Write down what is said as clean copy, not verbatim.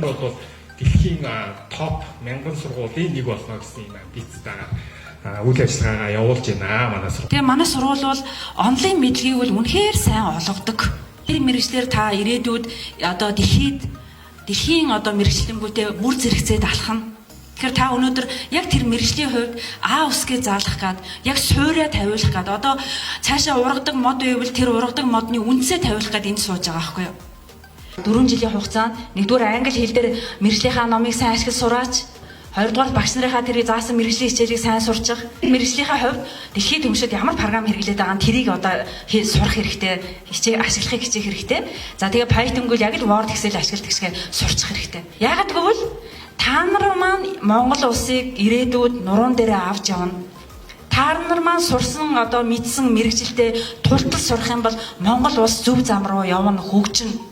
нар бол дэлхийн топ 1000 сургуулийн нэг болно гэсэн юм амбицтайгаар үйл ажиллагаагаа явуулж байна манай сургууль. Тэгээ манай сургууль бол онлайн мэдлэгийг бол үнэхээр сайн олгодог. Тэр мэргэжлээр та ирээдүйд одоо дэлхийд дэлхийн одоо мэргэжлэнгүүтээ бүр зэрэгцээд алхана. Тэгэхээр та өнөөдөр яг тэр мэргэжлийн хувьд А үсгээ заалах гад яг суурьаа тавиулах гад одоо цаашаа ургадаг мод байвал тэр ургадаг модны үндсээ тавиулах гад энд сууж байгаа байхгүй юу? 4 жилийн хугацаанд нэгдүгээр англи хэл дээр мэргэжлийнхаа номыг сайн ашиглаж сураач. Хоёрдугаар багш нарынхаа тэрийг заасан мэргэжлийн хичээлийг сайн сурчих. Мэргэжлийнхаа хувьд дэлхийн түвшинд ямар програм хэрэглээд байгаа нь тэрийг одоо сурах хэрэгтэй, хичээх ашиглахыг хичээх хэрэгтэй. За тэгээ Python-гүйл яг л Word, Excel ашигладаг шиг сурчих хэрэгтэй. Яагаад гэвэл та нар маань Монгол улсыг ирээдүйд нуруунд дээрээ авч явна. Та нар маань сурсан одоо мэдсэн мэргэжилдээ тултал сурах юм бол Монгол улс зөв зам руу явна, хөгжинэ.